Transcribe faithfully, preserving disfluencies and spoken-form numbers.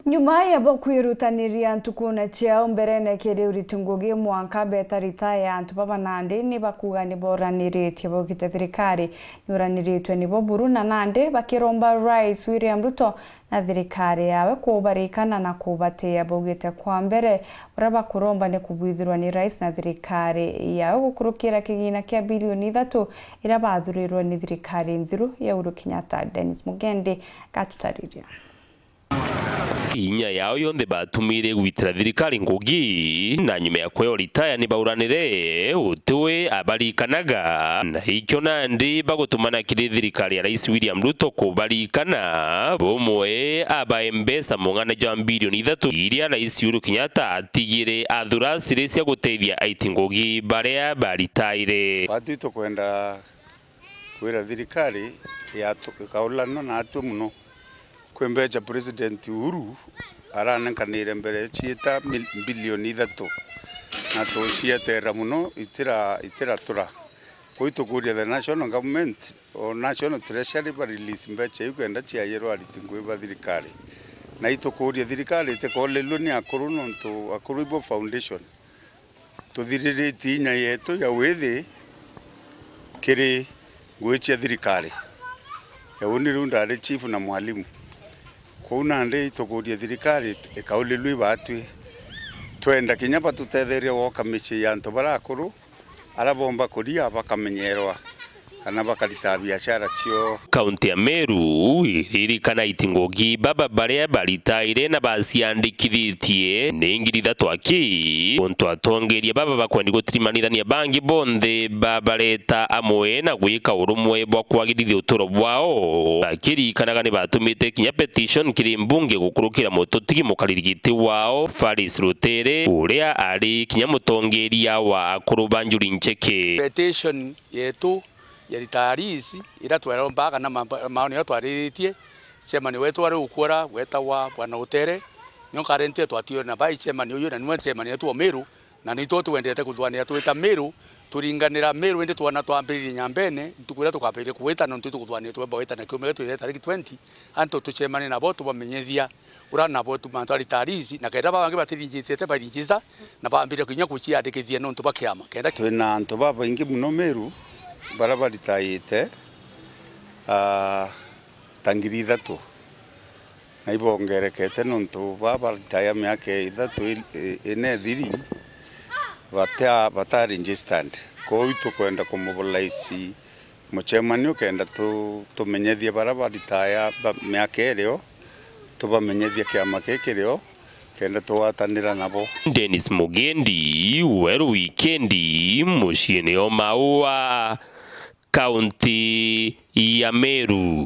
Nyuma ya bo kwirutaniria ntukuna ciao mberene kiri uriti ngugi mwanka beta ritaya, antu baba nandi ni bakuga ni boraniritie baugite thirikari ni uraniritwe ni bo buru, na nandi bakiromba Rais William Ruto na thirikari yawe kubarikana na kubatia baugite kwa mbere, uria bakuromba ni kubwithirwa ni Rais na thirikari yawe gukurukira kigina kia bilioni ithatu iria bathurirwe ni thirikari nthiru ya Uhuru Kenyatta. Dennis Mugendi gatutariria. Inya yao yonthe batumire gwitira thirikari ngugi, na nyuma ya kweo ritaya ni bauranire uti we abarikanaga, na ikio nandi bagutumana kiri thirikari ya Rais William Ruto kubarikana, bumwe abae mbeca mung'ana jwa bilioni ithatu iria Rais Uhuru Kenyatta atigire athura ciri cia gutethia aiti ngugi baria baritaire. Batwi tukwenda kwira thirikari yatu-, ikaulana natwe muno. Kwi mbecha President Uhuru aranenkanire mbere ciita mil-, bilioni ithatu, na tucieterera muno, itira-, itiratura. Kwou itukuria the national government, o national treasury ba release mbecha iu kenda ciayirwa ariti ngugi ba thirikari. Na itukuria thirikari itikoolelue ni akuru, nontu akuru ibo foundation. Tuthiriritie inya yetu ya withi kiri ngugi cia thirikari. Ya uni riu ndari chief na mwalimu. Kwou nandi tukuria thirikari ikaulilua ibatwi. Twenda kinya batutetherie gwoka micii ya antu baria akuru, aria bomba kuria bakamenyerwa. Kana bakarita biashara cio. Kaunti ya Meru iririkana aiti ngugi baba baria baritaire na baciandikithitie ni ngiri ithatu aki, untu atongeria baba bakwendi gutirimanithania bangi bonthe babareta amwe na gwika urumwe bwa kwagirithia uturo bwao. Bakiririkanaga ni batumite kinya petition kiri mbunge gukurukira mututigi mukariri giti wao Faris Rutere, uria ari kinya mutongeria wa akuru ba Njuri Ncheke. Petition yetu ya retirees, iria twerombaga kana mamba-, maoni jaria twariritie, chairman wetu ari ukuura wetagwa Bwana Utere, nio nkarentire twatio na vice chairman uyu, na niwe chairman wetu wa Meru, na nitwo twendete kuthwanira twita Meru, turinganira Meru, indi twana twambiririe nyambene, ntuku iria tukambiririe kuwita, nontu itukuthwanira twemba wita na kiumia gitwite tariki twenty, antu tucemanie nabo tubamenyethia. Uria nabo tu mantu a retirees, na kenda baba bangi batirinjitite barinjita, na bambire kinya kuciandikithia nontu ba kiama. Kenda twina antu babaingi muno Meru, baria baritayite, ah, ta ngiri ithatu. Na ibongerekete nontu baba baritaya miaka ithatu i-, i-, ina ithiri, bata-, bata registered. Kwou itukwenda kumobilize mucemanio kenda tu-, tumenyethie baria baritaya ba miaka irio, tubamenyethie kiama kikirio, kenda tugwatanira nabo. Dennis Mugendi, Weru Wikendi, muciini o Maua, kaunti ya Meru.